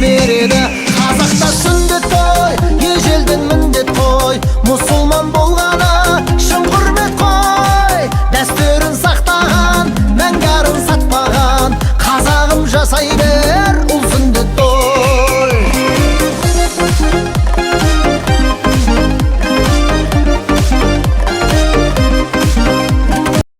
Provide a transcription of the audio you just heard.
береді. Қазақта сүндет той ежелден міндет қой, мұсылман болғаны шын құрмет қой. Дәстүрін сақтаған, мәңгі арын сатпаған, қазағым, жасай бер.